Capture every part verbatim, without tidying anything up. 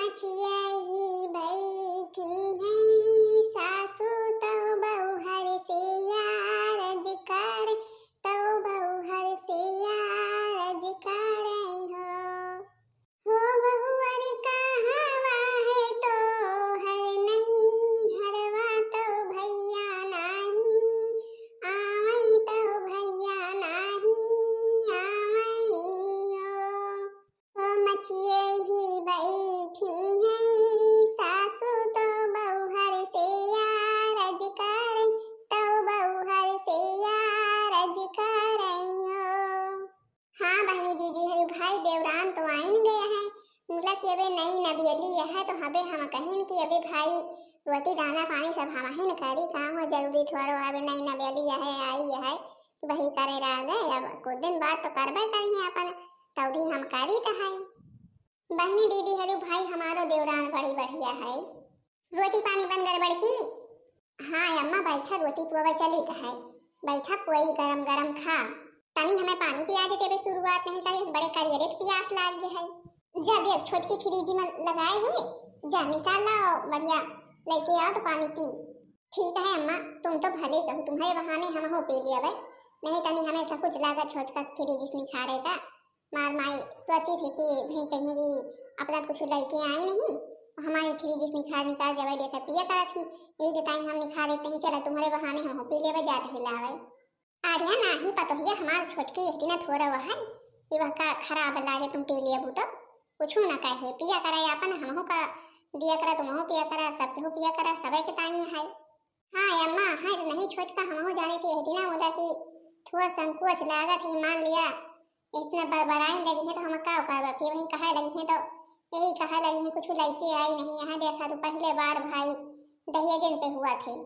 यही बैठी हैं सासू, तो बउहर से यारज कर, तो बउहर से यारज कर हो। हो बहुअर कहाँ है तो हर नैहरवा, तो भैया नाही आवै, तो भैया नाही आवै हो। ओ मचिए ही बैठी हैं सासू, तो बउहर से यारज कर, तो बउहर से यारज कर हो। हाँ बहिनी, जीजी हरु भाई देवरान तो आइन गया है, मुला कि अबे नई नवेली है, तो हबे हम कहिन कि अबे भाई रोटी दाना पानी सब हमहिन करी, काम हो जरूरी थोड़ो, अबे नई नवेली है, आई है, कि वही करे रह गए, अब कुछ दिन बाद तो करबे करिए अपन, तौली हम करी तो है। बहिनी दीदी हरु भाई हमारो देवरान बड़ी बढ़िया है। रोटी पानी बन गड़बड़ की? हाँ अम्मा, बैठा रोटी पुआवा चली तो है, बैठा पुआई गरम गरम खा। तनी हमें पानी पिया देते, अबे शुरुआत नहीं करी, बड़े करियरे के पियास लाग गया है। जा देख छोटकी फ्रिज में लगाए हुए, जा निसार लाओ बढ़िया, लेके आओ तो पानी पी। ठीक है अम्मा, तुम तो भले कहो, तुम्हारे बहाने हम हो पी लिया भाई, नहीं तनी हमें सब कुछ लागा छोटका फ्रिज इसने खा रहे था। मार माई सोची थी कि भाई कहीं भी अपना कुछ लेके आई नहीं, हमारे फ्रिज इसने खा निकाल जब देखा पिया करा थी, यही के टाइम हम निकाल देते हैं, चला तुम्हारे बहाने हम पी लेवे जाते ही लावे। अरे नाही पतोहिया हमार छोटकी यही ना थोड़ा वह है कि वह का खराब लागे तुम पी लिया बूतो, कुछ ना कहे, पिया करा अपन हमहू का दिया करा, तुमहू पिया करा, सब केहू पिया करा, सबे के ताई है। हाँ अम्मा, हाँ तो नहीं छोटका हमहू जाने थे यही ना बोला कि थोड़ा संकोच लागत है, मान लिया इतना बड़बड़ाए लगी है तो हम का करबा, फिर वही कहे लगी है तो यही कहे लगी है कुछ लइके आई नहीं, यहाँ देखा तो पहले बार भाई दहिया जिन पे हुआ थे।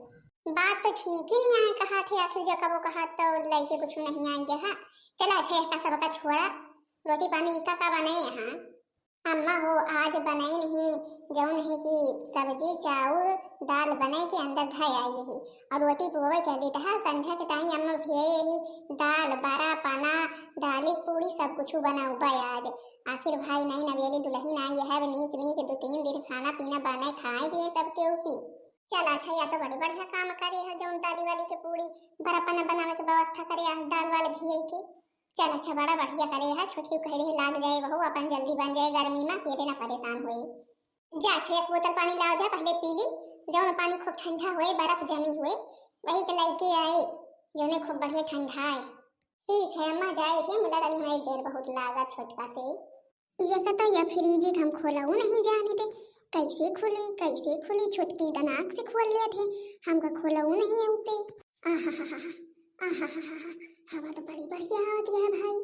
बात तो ठीक ही नहीं आए कहा थे, आखिर जब वो कहा तो लइके कुछ नहीं आई जहाँ। चला अच्छा इसका सबका छोड़ा, रोटी पानी का का बने यहाँ? अम्मा हो आज बनाई नहीं, जौन है कि सब्जी चाउर दाल बनाई के अंदर धय आई है, और रोटी पुआवा चली तहा संझा के टाइम अम्मा भिये ही दाल बड़ा पना दाली पूड़ी सब कुछ बनाऊ बा आज। आखिर भाई नई नवेली दुल्हन आई है, अब नीक नीक दो तीन दिन खाना पीना बनाए खाए पिए सब केहू की। चल अच्छा, या तो बड़ी बढ़िया काम करे है जौन दाली वाली के पूड़ी बड़ा पना बनावे के व्यवस्था करे है दाल वाले भिये के। चल अच्छा, बड़ा बढ़िया करे है, छोटकी कह रही लाग जाए बहू, अपन जल्दी बन जाए गर्मी में, फिर ना परेशान होए। जा अच्छा, एक बोतल पानी लाओ जा, पहले पी ली, जौन पानी खूब ठंडा होए, बर्फ जमी होए, वही के लइके आए, जौने खूब बढ़िया ठंडा है। ठीक है अम्मा, जाए थे, मुला तनी हमें देर बहुत लागा छोटका से। ये कहता या फ्रिज हम खोलऊ नहीं जाने दे, कैसे खुली, कैसे खुली, छोटकी दनाक से खोल लिया थे, हमका खोलऊ नहीं आउते। आहा हा हा हा, आहा हा हा हा, हवा तो बड़ी बढ़िया आवत है भाई,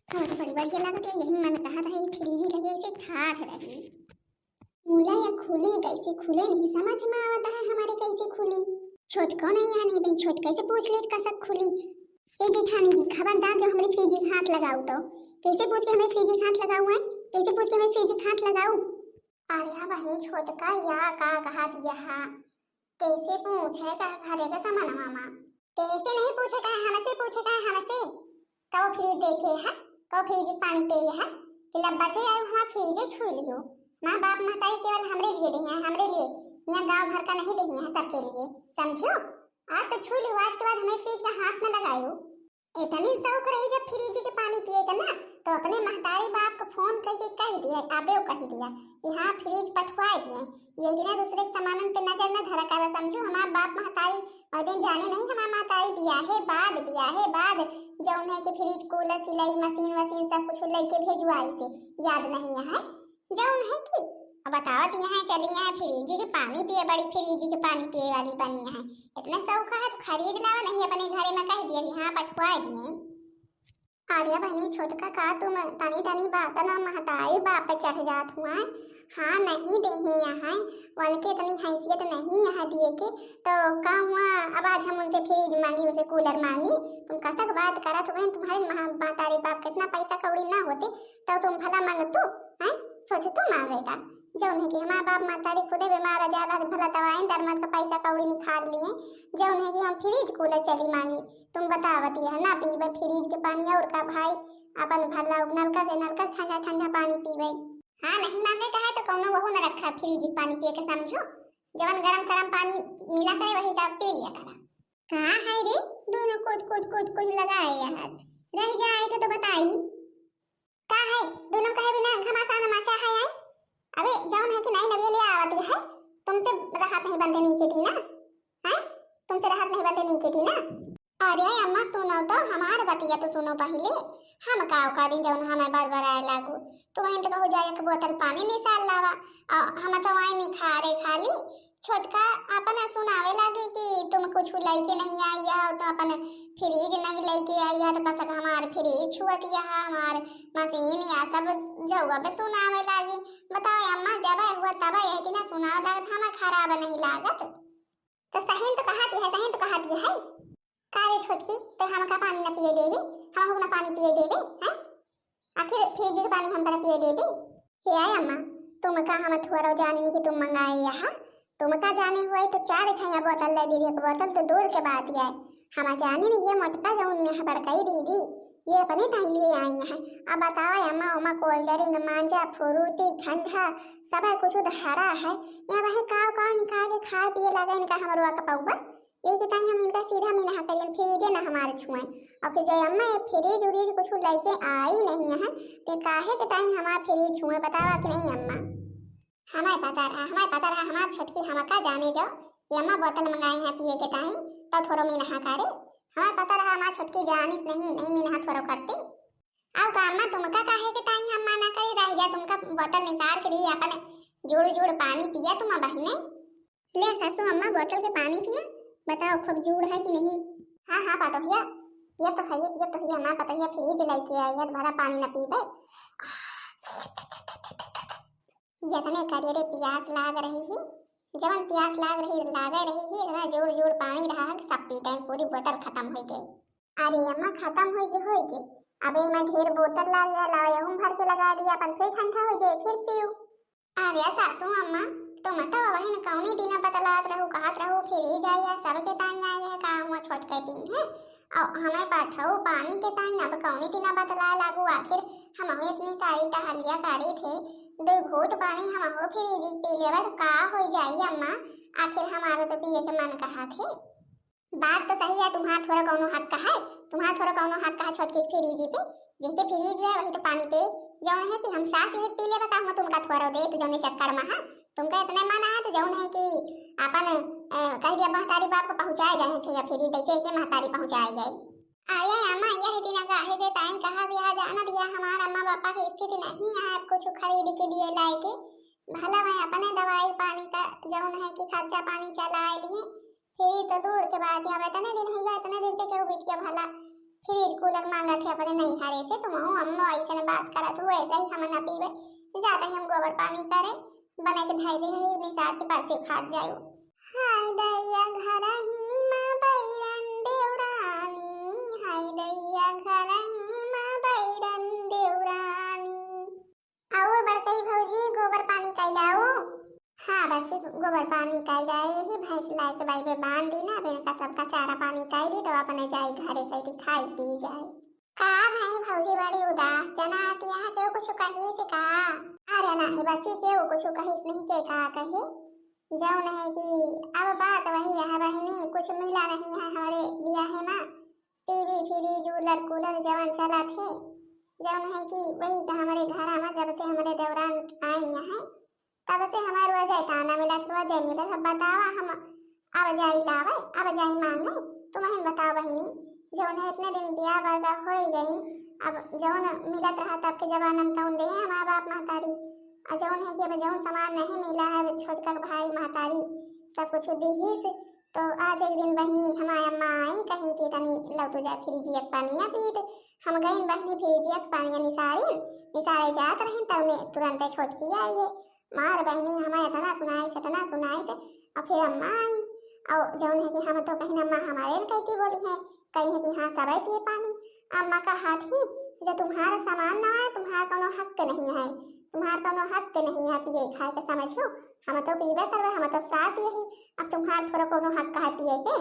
हवा तो बड़ी बढ़िया लागत है, यही मन कहत है फ्रिज लगे ऐसे ठाढ़ रही। मुला या खुली कैसे, खुले नहीं समझ में आवत है हमारे कैसे खुली। छोटको नहीं आने बे, छोटके से पूछ ले कसक खुली। ए जेठानी जी, खबरदार जो हमरे फ्रिज के हाथ लगाऊ तो। कैसे पूछ के हमें फ्रिज के हाथ लगाऊ है? कैसे पूछ के हमें फ्रिज के हाथ लगाऊ? अरे बहिनी छोटका या का कहा दिया हा? कैसे पूछे का घरे का सामान मामा? कैसे नहीं पूछे का, हमसे पूछे का, हमसे। कबो फ्रिज देखे है, कबो फ्रिज के पानी पिए है कि लब्बा से आए हमार फ्रिज छू लियो। माँ बाप महतारी केवल हमरे लिए देहे हैं, हमरे लिए, यहाँ गाँव भर का नहीं देहे हैं, सबके लिए, समझो। आज तो छू लियो, आज के बाद हमें फ्रिज का हाथ न लगायो। इतनी शौक रही जब फ्रिज के पानी पिए का ना, तो अपने महतारी बाप को फोन करके कह दिया, अबे कह दिया कि हाँ फ्रिज पठवा दिए, ये बिना दूसरे के सामानन पे नजर न धरा करा, समझो। हमार बाप महतारी और दिन जाने नहीं, हमार महतारी बियाहे बाद, बियाहे बाद जौन है कि फ्रिज, कूलर, सिलाई मशीन वशीन सब कुछ लेके भेजवाई से, याद नहीं है जौन है कि। अब बताओ तो यहाँ चली यहाँ फ्रिज के पानी पिए, बड़ी फ्रिज के पानी पिए वाली बनी है, इतना शौक है तो खरीद लाओ, नहीं अपने घरे में कह दिया कि हाँ पठवा दिए। अरे बहनी छोटका, का तुम तनी तनी बात ना महतारी बाप पे चढ़ जात हुआ? हाँ नहीं देहे यहाँ, उनके इतनी हैसियत नहीं यहाँ दिए के, तो का हुआ अब आज हम उनसे फ्रिज मांगी, उसे कूलर मांगी? तुम कसक बात करत हुए, तुम्हारे महा-, महतारी बाप कितना पैसा कौड़ी ना होते तो तुम भला मांगतू, हैं? सोचतू मांगे का? जौन है कि हमारे बाप महतारी खुदे बीमार आ जाला, भला दवाई दरमत का पैसा कौड़ी निकाल लिए, जौन है कि हम फ्रिज कूलर चली मांगी, तुम बतावत यह ना पीबे फ्रिज के पानी और का भाई, अपन भला नलका से, नलका से ठंडा ठंडा पानी पीबे। हाँ, नहीं मांगे कहा तो कौनो वहू न रखा फ्रिज के पानी पिए के समझो, जवन गरम सरम पानी मिला करे वही का पी लिया करा। का है रे, दोनों कुछ कुछ कुछ कुछ लगाए हाथ, रह जाए तो, तो बताई। का है, दोनों कहे बिना घमासान माचा है, आए? अबे जौन है कि नाई नबिया ले आवत है, तुमसे राहत नहीं बंधे नहीं के थी ना, हैं? तुमसे राहत नहीं बंधे नहीं के थी ना। अरे अम्मा सुनो तो, हमार बतिया तो सुनो पहिले। हम का करी जौन हमें बरबराए लागू? तो वहीं तो कहू जाए एक बोतल पानी निसार लावा, और हम तो वहीं निखारे खाली। छोटका अपन सुनावे लागी कि तुम कुछ लइके नहीं आई है, तो अपन फ्रिज नहीं लइके आई है, तो कसक हमार फ्रिज छुअत यह, हमार मशीन या सब जौआ पे सुनावे लागी। बताओ अम्मा, जब हुआ तब यह दिन सुनावे लागत, हमें खराब नहीं लागत? तो सही तो कहत है, सही तो कहत है। का रे छोटकी, ते हमका पानी न पिए देबे, हम ना पानी पिए देबे, हैं? आखिर फ्रिज के पानी हमका न पिए देबे? हे आय अम्मा, तुमका हम थोड़ा जाने कि तुम मंगाए यहाँ, तुमका जाने हुए तो चार ठैया बोतल दे दीदी, एक बोतल तो दूर के बात है। हम जाने नहीं, ये मोटका जौन यहाँ बड़काई दीदी, ये अपने ताई लिए आई हैं। अब बताओ अम्मा, ओमा कोल्ड ड्रिंक, मांजा, फ्रूटी, ठंडा, सब है कुछ धरा है। यहाँ वही काव काव निकाल के खाए पिए लगे इनका हमरो का पौवा। यही के ताई हम इनका सीधा मिनहा करियन, फ्रिजे ना हमारे छुए। और फिर जो अम्मा ये फ्रिज उरिज कुछ लेके आई नहीं है, ते काहे के ताई हमार फ्रिज छुए, बतावा कि नहीं अम्मा? हमारे पता रहा, हमारे पता रहा, हमार छोटकी हमका जाने जो, ये अम्मा बोतल मंगाई है पिए के ताई, तो थोड़ो मिनहा करे। हमारे पता रहा, हमार छोटकी जानिस नहीं, नहीं मिनहा थोड़ो करती। आओ का अम्मा, तुमका काहे के ताई हम मना करे, रह जा, तुमका बोतल निकाल के दी, अपन जुड़ जुड़ पानी पिया तुम बहिने। ले सासू अम्मा, बोतल के पानी पिया, बताओ खूब जूड़ है कि नहीं? हाँ हाँ पतोहिया, ये तो है, ये तो है अम्मा, पतोहिया फ्रिज लेके आई है, भरा पानी न पीबे। ये तने करे रे प्यास लाग रही है, जवन प्यास लाग रही लागे रही है, इतना जूड़ जूड़ पानी रहा है, सब पी गए, पूरी बोतल खत्म हो गई। अरे अम्मा, खत्म हो गई, हो गई, अबे मैं ढेर बोतल ला गया, लाओ यहूँ भर के लगा दिया, अपन फिर ठंडा हो जाए, फिर पीऊ। अरे सासू अम्मा, तुम तो वही न कौनी दिन बतलात रहू, कहत रहू फ्रिज आई है, सबके ताई आई है, का हुआ छोटके पी है, और हमें पाठऊ पानी के ताई न अब कौनी दिन बतला लागू, आखिर हम इतनी सारी टहलिया करी थे, दो घूट पानी हम हो फ्रिज पी लेबे तो का हो जाई अम्मा, आखिर हमारे तो पिए के मन कहा थे। बात तो सही है, तुम्हार थोड़ा कौनो हक है, तुम्हार थोड़ा कौनो हक है छोटकी फ्रिज पे, जेके फ्रिज है वही तो पानी पे, जौन है कि हम सास यही पी लेबे, का हम तुमका थोड़ा दे, तो जौने चक्कर में है, तुमका इतने मन आए तो जौन है कि अपन, अ, कह दिया महतारी बाप को पहुँचाए जाए थे या फ्रिज, जैसे कि महतारी पहुँचाए गए। अरे अम्मा, यह दिन काहे दे ताई कहा दिया, जाना दिया, हमार अम्मा पापा की स्थिति नहीं है, अब कुछ खरीद के दिए लाए के, भला मैं अपने दवाई पानी का जौन है कि खर्चा पानी चलाए लिए, फ्रिज तो दूर के बात है, अब इतने दिन हो गए, इतने दिन पे केहू बिटिया भला फ्रिज कूलर मांगत है अपने नैहरे से, तुम हो अम्मो ऐसे न बात करत हो, ऐसे ही हम न पीबे, जाते ही हम गोबर पानी करे, बना के धई दे है, निसार के परसे खात जाओ। हाय दैया घर ही माँ बैरन देवरानी, हाय दैया घर ही माँ बैरन देवरानी। और बड़कई भौजी, गोबर पानी कई डाऊ? हाँ बच्ची, गोबर पानी कई डाए, यही भैंस लाए के बाई में बांध दी ना, अब इनका सबका चारा पानी कई दी, तो अपने जाई घरे कई दी, खाई पी जाए। का भाई भौजी बड़ी उदास जना आती है, केहू कुछ कही से का? अरे नहीं बच्ची, केहू कुछ कही से नहीं, के का कहे, जौन है कि अब बात वही है बहिनी, कुछ मिला नहीं है हमारे बियाहे में। टीवी, फ्रिज, कूलर, कूलर जवन चलत है, जवन है कि वही का हमरे घरा में जब से हमरे देवरान आई हैं, तब से हमार रोजे ताना मिलत, रोजे मिलत। अब बतावा, हम अब जाई लावे, अब जाई मांगे, तुम ही बताओ बहिनी, जौन है इतने दिन बियाह बरदा हो गई, अब जौन मिलत रहा तब के जमाना में तौन दे हमारे बाप महतारी, और जौन है कि अब जौन सामान नहीं मिला है, अब छोटका के भाई महतारी सब कुछ दीहिस, तो आज एक दिन बहिनी हमार अम्मा आई, कहीं कि तनी लो तू जा फ्रिजिया के पानिया पीत। हम गइन बहिनी फ्रिजिया के पानिया निसारिन, निसारे जात रहिन, तउने तुरंते छोटकी आई है। मार बहिनी हमें इतना सुनाइस, इतना सुनाइस, और फिर अम्मा आई, और जौन है कि हम तो कहीं अम्मा हमारे न कहती बोली है, कही है कि हाँ सबे पिए पानी। अम्मा का हाथ ही, जो तुम्हारा सामान ना आए, तुम्हारा कोनो हक नहीं है, तुम्हारा कोनो हक नहीं है पिए खाए के, समझो, हम तो पीबे करबे, हम तो सास यही, अब तुम्हार थोड़ा कोनो हक है पिए के?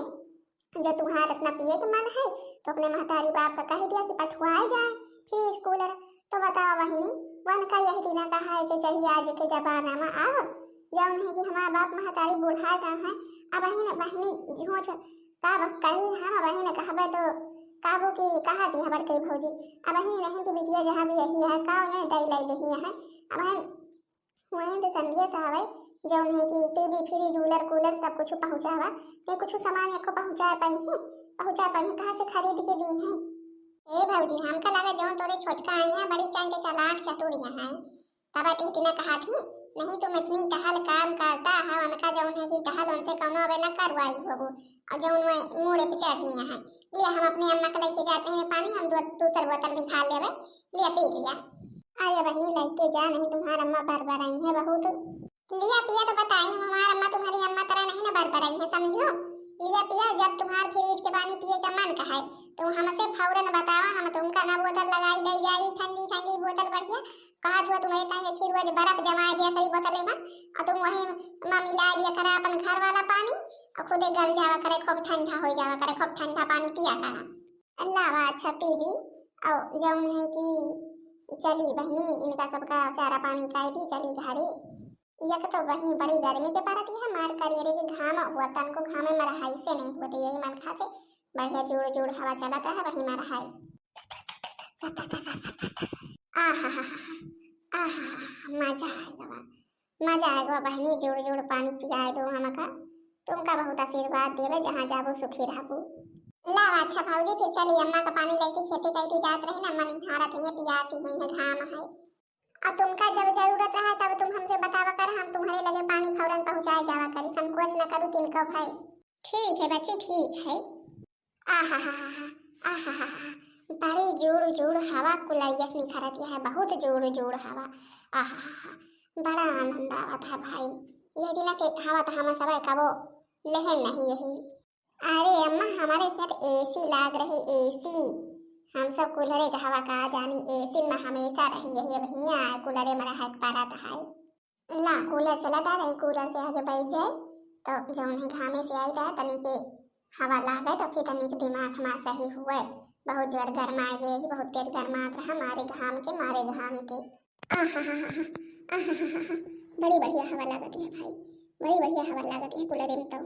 जो तुम्हार इतना पिए के मन है, तो अपने महतारी बाप का कह दिया कि पठवाए जाए फ्रिज कूलर। तो बताओ बहिनी, वन का यह दिना कहा है कि चाहिए आज के जमाना में आव, जौन है कि हमार बाप महतारी बूढ़ा गए हैं, अबहिन बहिनी झूठ का बक कही, हम अबहिन कहबे तो काबू की कहा दी है बड़कई भौजी। अबहिन नहीं कि बिटिया जहाँ भी यही है, का ये दई लाई दही है, अबहिन वहीं से संदेश आवे, जौन है कि टीवी, फ्रिज, कूलर, कूलर सब कुछ पहुँचावा, ते कुछ सामान एको पहुँचा पाई है, पहुँचा पाई है, कहाँ से खरीद के दी है? ए भौजी, हमका लगा जौन तोरे छोटका आई है, बड़ी चंट चालाक चतुर यहाँ है, तब ते इतना कहा थी, नहीं तुम इतनी टहल काम करता है, उनका जौन है कि टहल उनसे कौनो अबे न करवाई होबो, और जौन वो मूड़े पे चढ़ी यहाँ। ले हम अपने अम्मा के लेके जाते हैं पानी, हम दो, दूसर बोतल निकाल लेवे, ले पी लिया। अरे बहिनी, लेके जा, नहीं तुम्हार अम्मा बरबराई है बहुत। लिया पिया तो बताई हूँ, हमार अम्मा तुम्हारी अम्मा तरह नहीं ना बरबराई है, समझो। लिया पिया, जब तुम्हार फ्रिज के पानी पिए का मन कहे, तुम हमसे फौरन बतावा, हम तुमका ना बोतल लगाई दे जाई, ठंडी ठंडी बोतल बढ़िया। कहा थुआ तुम्हारे ताई अच्छी रोज बर्फ जमाए दिया करी बोतले में, और तुम वही में मिला दिया करा अपन घर वाला पानी, और खुदे गल जावा करे, खूब ठंडा हो जावा करे, खूब ठंडा पानी पिया करा। लावा, अच्छा पी ली। और जौन है कि चली बहिनी, इनका सबका चारा पानी काई दी, चली घरे। एक तो बहिनी बड़ी गर्मी के परत है, मार करियरे के घाम हुआ, तनको घाम में रहाई से नहीं होते, यही मन खाते बढ़िया जुड़ जुड़ हवा चलत रहे, वही में रहाई। आहा हा हा, आहा हा हा, मजा आएगा, मजा आएगा बहिनी, जुड़ जुड़ पानी पियाए दो हमका, तुमका बहुत आशीर्वाद देवे, जहाँ जाबो सुखी रहबो। लावा, अच्छा भौजी, फिर चली, अम्मा का पानी लेके खेते कई जात रही ना, अम्मा निहारत है, पियासी हुई है, घाम है। और तुमका जब जरूरत रहा तब तुम हमसे बतावा कर, हम तुम्हारे लगे पानी फौरन पहुँचाए जावा करी, संकोच न करू तिनको भाई। ठीक है बच्ची, ठीक है। आहा हा हा हा, आहा हा हा हा, बड़ी जोर जोर हवा कुलैयस निखरत है, बहुत जोर जोर हवा। आहा हा हा, बड़ा आनंद आवत है भाई, ये दिना के हवा तो हम सब कबो लेहन नहीं यही। अरे अम्मा, हमारे खेत एसी लाग रही, एसी। हम सब कूलरे के हवा का जानी, एसी में हमेशा रही यही। अब हियाँ आए, कूलरे में रहे के परत है। ला, कूलर चलत है, तनी कूलर के आगे बैठ जाए, तो जौन है घामे से आई रहा, तनी के हवा लागे, तो फिर तनी के दिमाग हमार सही हुए। बहुत जोर गरमाए गए ही, बहुत तेज गरमात रहा, मारे घाम के, मारे घाम के। आहा हा हा हा, आहा हा हा हा, बड़ी बढ़िया हवा लागत है भाई, बड़ी बढ़िया हवा लागत है कूलर में तो।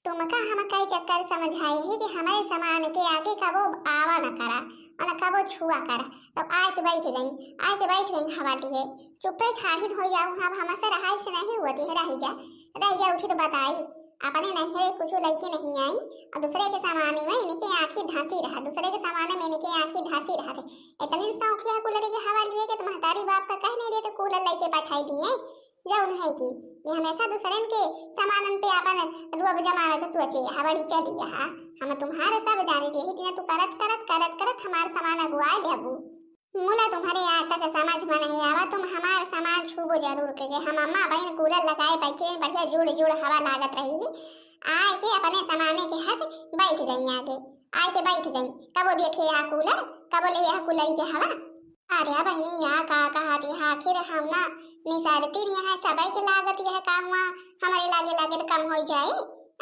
तुमका हम कई चक्कर समझाए ही कि हमारे सामान के आगे कबो आवा न करा, और न कबो छुआ करा, तब आए के बैठ गई, आए के बैठ गई हवा लिए। चुप्पे ठाढ़ित हो जाऊ, हम हमसे रहाई से नहीं होती है, रह जा, रह जा, उठी तो बताई। अपने नैहरे कुछ लइके नहीं आई, और दूसरे के सामाने में इनके आँखी धांसी रहा, दूसरे के सामाने में इनके आँखी धांसी रहा थे। इतनी शौकिया कूलर के हवा लिए कि तुम महतारी बाप का कह नहीं देते, कूलर लइके बैठाई दिए। जौन है कि ये हमेशा दूसरन के सामानन पे आपन रुअब जमावे के सोचे, हवा बड़ी चली यहाँ। हम तुम्हारे सब जाने थे, इतना तू करत, करत, करत, करत हमार सामान अगुआ लेबू। मुला तुम्हारे आज तक समझ में नहीं आवा, तुम हमार सामान छूबो जरूर के। हम अम्मा बहन कूलर लगाए बैठे रहे, बढ़िया जुड़ जुड़ हवा लागत रही। आए के अपने सामाने के हंस बैठ गई आगे, आए के बैठ गई। कबो देखे यहाँ कूलर, कबो ले यहाँ कूलर के हवा। अरे बहनी, या का कहत है, आखिर हम ना निसरती नहीं है, सबे के लागत यह का हुआ, हमारे लागे लागे तो कम हो जाए,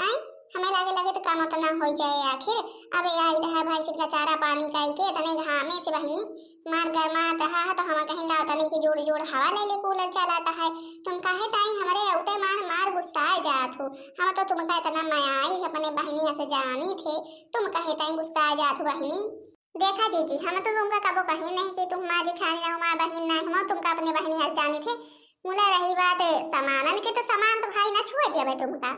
आय, हमें लागे लागे तो कम उतना हो जाए। आखिर अबे आई रहा भाई से चारा पानी कई के, तने घामे से बहनी मार गरमात रहा है, तो हम कहीं लाओ तनी की जोड़ जोड़ हवा ले ले, कूलर चलाता है। तुम काहे ताई हमरे औते मान मार गुस्सा जात हो, हम तो तुमका इतना मयाई अपने बहनिया से जानी थे, तुम काहे ताई गुस्सा जात हो बहनी? देखा जीजी, हम तो तुमका कबो कहीं नहीं कि तुम माँ जेठानी ना हो, माँ बहिन ना हो, हम तुमका अपने बहिनी हस जाने थे। मुला रही बात सामानन के, तो सामान तो भाई ना छुए देवे तुमका।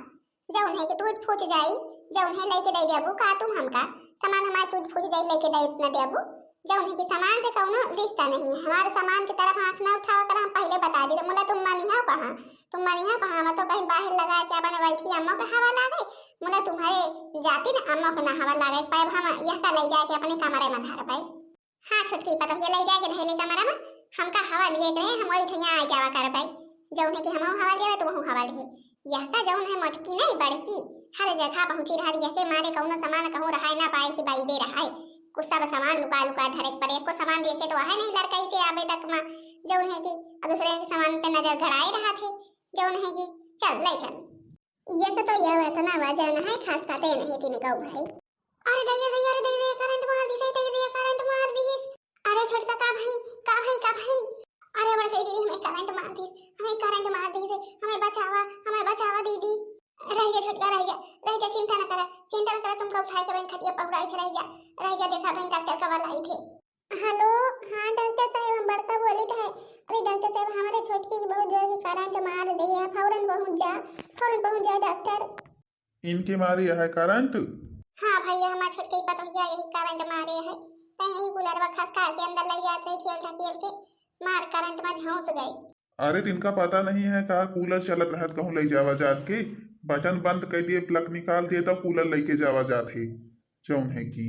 जौन है कि टूट फूट जाई, जौन है लेके दे देबू का तुम हमका? सामान हमार टूट फूट जाई, लेके दे ना देबू। जौन है कि सामान से कौनो रिश्ता नहीं है, हमारे सामान की तरफ आँख ना उठावा करा, हम पहले बता दी। तो मुला तुम मानी हो कहाँ? तुम मनिया बहावत हो कहीं बाहर लगा के अपन बैठी अम्मा के हवा लागे। मुला तुम्हारे जाति न अम्मा को ना हवा लागे पाए, हम यह का ले जाके अपने कमरे में धरबे। हाँ छोटकी पतोहिया, ले जाके धैले कमरा में, हमका हवा लिए के रहे, हम वही ठैया आ जावा करबे। जौन है कि हमहू हवा लिए तुमहू हवा लिए। यह का जौन है मोटकी नहीं बड़की, हर जगह पहुँची रहा, यह के मारे कौनो सामान कहूँ रहाए ना पाए कि बाइबे रहाए। कुछ सब सामान लुका लुका धरे के पड़े, एको सामान देखे तो है नहीं लड़काई से आबे तक में। जौन है कि दूसरे के सामान पे नजर गड़ाए रहा थे। जौन है कि चल, ले चल। एक तो यह इतना वजन है, खास का ते नहीं तिनका भाई। अरे दैया, दैया, अरे दैया, करंट मार दिस, दैया, दैया, करंट मार दिस। अरे छोटका, का भाई, का भाई, का भाई? अरे बड़कई दीदी, हमें करंट मार दीस, हमें करंट मार दीस, हमें बचावा, हमें बचावा दीदी। रह जा छोटका, रह जा, रह जा, चिंता न करा, चिंता न करा, तुमका उठाए के वही खटिया पहुड़ाई थे, रह जा, रह जा, देखा बहन डॉक्टर का वाला आई थे। हेलो, हाँ डॉक्टर साहब, हम बड़का बोलित है। अरे डॉक्टर साहब, हमारे छोटकी के बहुत जोर के करंट मार दे है, फौरन पहुँच जा, फौरन पहुँच जा डॉक्टर। इनके मारे है करंट? हाँ भैया, हमार छोटकी पतोहिया यही करंट मारे है, तै यही कूलरवा खसका के अंदर ले जात रही, ठेल ढकेल के मार करंट में झौंस गई। अरे, तिनका पता नहीं है का कूलर चलत रहत कहूँ ले जावा जात के, बटन बंद कर दिए, प्लग निकाल दिए, तब कूलर लेके जावा जात है। जौन है कि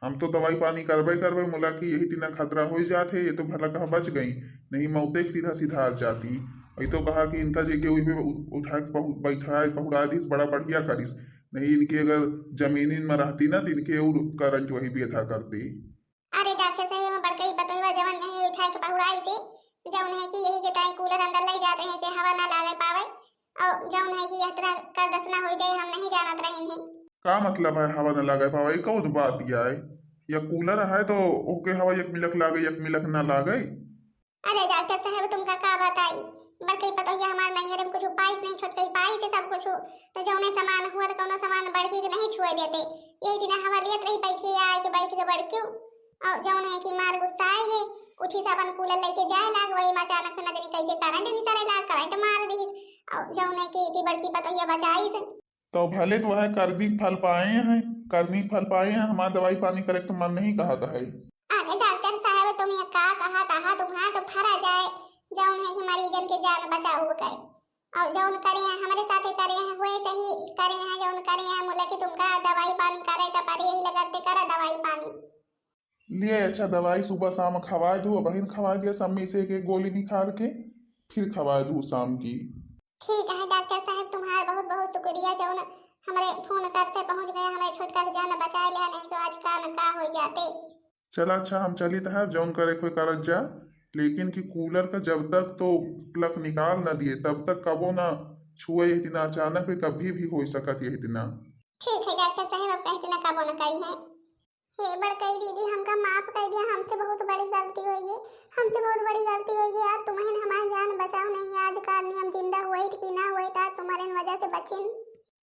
हम तो दवाई पानी करबे करबे, मुला कि यही तिना खतरा हो जात है, ये तो भला कहा बच गई, नहीं मौते के सीधा सीधा आ जाती। ये तो कहा कि इनका जे के उठा के पहु-, बैठा पहुड़ा दिस, बड़ा बढ़िया करिस, नहीं इनके अगर जमीनिन में रहती ना, तो इनके और करंट वही बेधा करती। अरे डॉक्टर साहब, हम बड़कई पतोहिया जवन यही उठाए के पहुड़ाई से, जौन है कि यही के ताई कूलर अंदर ले जात रहे कि हवा ना लागे पावे, और जौन है कि यह तरह कर दस ना हो जाए, हम नहीं जानत रहे हैं। का मतलब है हवा ना लागे पावे? कौन बात यह है? या कूलर है तो ओके हवा एक मिलक लागे, एक मिलक ना लागे। अरे डॉक्टर साहब, तुमका का बताई, बड़कई पतोहिया हमार नैहर में कुछ पाइस नहीं, छोटकई पाइस है सब कुछ, तो जौने सामान हुआ तो कौनो सामान बड़की के नहीं छुए देते। यही दिन हवा लेत रही बैठी आए के बैठ के बड़कियों, और जौन है कि मार गुस्साए गए, उठी से अपन कूलर लेके जाए लाग, वही में अचानक से न जानी कैसे करंट निसरे लाग, करंट मार दीस, और जौन है कि, कि बड़की पतोहिया बचाई से। तो भले तो वह करनी फल पाए हैं, करनी फल पाए हैं, हमार दवाई पानी करे के तो मन नहीं कहत है। अरे डॉक्टर साहब, तुम ये का कहत आहा, तुम्हार तो फरा जाए, जौन है कि मरीजन के जान बचाऊ गए, और जौन करे हैं हमरे साथे करे हैं, वैसे ही करे हैं, जौन करे हैं, मुला कि तुमका दवाई पानी करे का परे, यही लगते करा दवाई पानी। लिए अच्छा दवाई सुबह शाम खवाए दू, बहिन खवाए दिया सब में से एक एक गोली निकाल के, फिर खवाए दू शाम की। ठीक है डॉक्टर साहब, तुम्हार बहुत बहुत शुक्रिया जौन हमरे फोन करते पहुँच गए, हमरे छोटका के जान बचाए लिया, नहीं तो आज का न का हो जाते। चला अच्छा, हम चलित है, जौन करे कोई करत जा, लेकिन कि कूलर का जब तक तो प्लग निकाल न दिए तब तक कबो ना छुए, इतना अचानक भी कभी भी हो सकत है इतना। ठीक है डॉक्टर साहब, अब कह इतना कबो न करी है। हे बड़कई दीदी, हमका माफ कर दिया, हमसे बहुत बड़ी गलती हो गई, हमसे बहुत बड़ी गलती हो गई। आज तुम्हें हमारी जान बचाओ नहीं, आज का नहीं हम जिंदा हुए कि ना हुए, आज तुम्हारे वजह से बचिन।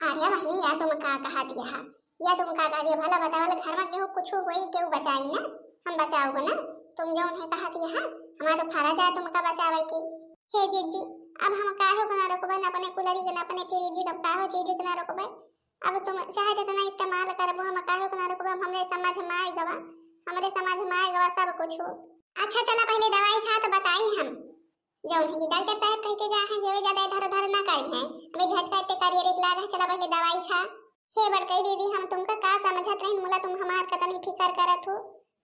अरे बहनी, या तुम का कहा दिया है, या तुम का कहा दिया? भला बतावल, घर में केहू कुछ होई, केहू बचाई ना, हम बचाओ ना। तुम जौन है कहा दिया है, हमारे तो फरा जाए तुमका बचावे की। हे जीजी, अब हम काहे को ना रोकबे, न अपने कूलरी के, न अपने फ्रिज के, काहो चीज के ना रोकबे। अब तुम चाहे जितना इस्तेमाल करबो, हम काहे को ना रोकबे, हमरे समझ में आए गवा, हमरे समझ में आए गवा सब कुछ हो। अच्छा चला, पहले दवाई खा तो बताई हम। जौन है कि डॉक्टर साहब कह के गए हैं, ये ज्यादा इधर उधर ना करी हैं, अबे झटका इतने करिए रेट लाग है, चला पहले दवाई खा। हे बड़कई दीदी, हम तुमका का समझत रही, मुला तुम हमार कतनी फिकर करत हो,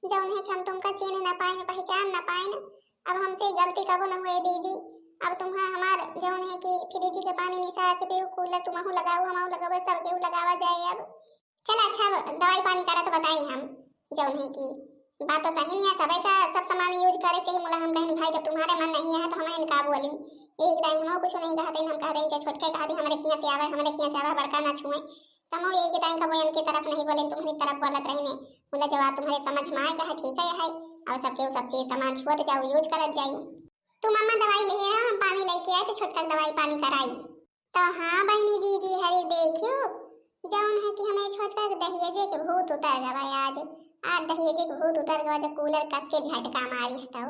जौन है कि हम तुमका चीन्ह ना पाइन, पहचान ना पाइन। अब हमसे गलती कबो न हुए दीदी, अब तुम्हा हमार जौन है कि फ्रिज के पानी निसार के पीऊ, कूलर तुमहू लगाऊ, हमहू लगावे, सब केहू लगावा जाए अब। चल अच्छा, अब दवाई पानी करा तो बताई हम, जौन है कि बात तो सही नहीं है, सबे का सब सामान यूज करे चाहिए। मुला हम कहें भाई, जब तुम्हारे मन नहीं है तो हम इनका बोली, एक दाई हम कुछ नहीं कहते, हम कहते जो छोटके कहते हमरे किया से आवे, हमरे किया से आवे, बड़का ना छुए। तो हम यही के ताई कबो इनके तरफ नहीं बोले, तुम्हारी तरफ बोलत रही ने। मुला जवाब तुम्हारे समझ में आए कहा ठीक है, है। और सबके वो सब चीज सामान छुअत जाओ, यूज करत जाओ। तुम अम्मा दवाई ले आओ, हम पानी लेके आए तो छोटका दवाई पानी कराई। तो हाँ बहनी जी, जी हरी देखियो, जौन है कि हमें छोटका के दहियजे के भूत उतर गवा आज। आज दहियजे के भूत उतर गवा, जो कूलर कस के झटका मारिस तो।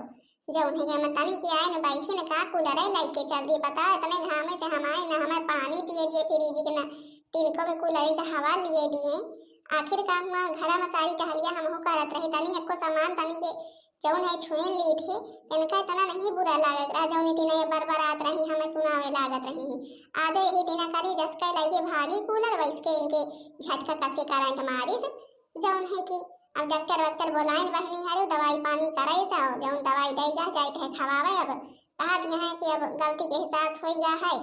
जौन है कि हम तनी के आए न बैठी न का कूलर है लेके चल दिए। पता है इतने घामे से हम आए न, हमें पानी पिए दिए फ्रिज के, न तिनको में कूलर के हवा लिए दिए। आखिर का हुआ, घर में सारी टहलिया हमहू करत रहे, तनी एको सामान तनी के जौन है छुए ली थे, इनका इतना नहीं बुरा लागत रहा, जौन इतने बरबरात रही, हमें सुनावे लागत रही। आज यही दिना करी जस के लगे भागी कूलर, वैस के इनके झटका कस के करंट मारिस। जौन है कि अब डॉक्टर वक्टर बोलाइन बहनी हरे, दवाई पानी करे से, जौन दवाई दे जा जाए थे खवावे। अब कहत यहाँ कि अब गलती के एहसास होई गा है,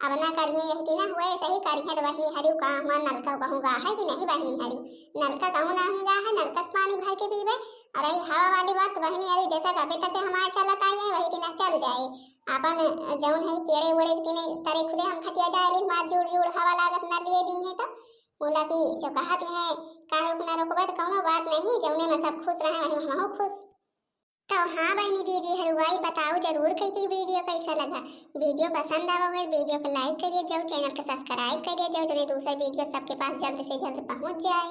अब ना करिए, यही दिना हुए सही करिए। तो बहनी हरी का हुआ नलका कहूँ गा है कि नहीं बहनी हरी, नलका कहूँ नहीं गा है, नलका से पानी भर के पीबे। और यही हवा वाली बात बहनी हरी, जैसा कि अभी तक हमारे चलत आई है, वही दिना चल जाए। अपन जौन है पेड़े वेड़े के तिने तरे खुदे हम खटिया डाली, मार जुड़ जुड़ हवा लागत ना लिए दी है तो। मुला की जो कहत है, काहे को ना रोकबे तो कौनो बात नहीं, जौने में सब खुश रहे वही में हमहू खुश। तो हाँ बहनी दीदी हरुआई बताओ जरूर कई कि वीडियो कैसा लगा। वीडियो पसंद आवा हुए वीडियो को लाइक करिए जाओ, चैनल को सब्सक्राइब करिए जाओ, जने दूसरा वीडियो सबके पास जल्द से जल्द पहुँच जाए।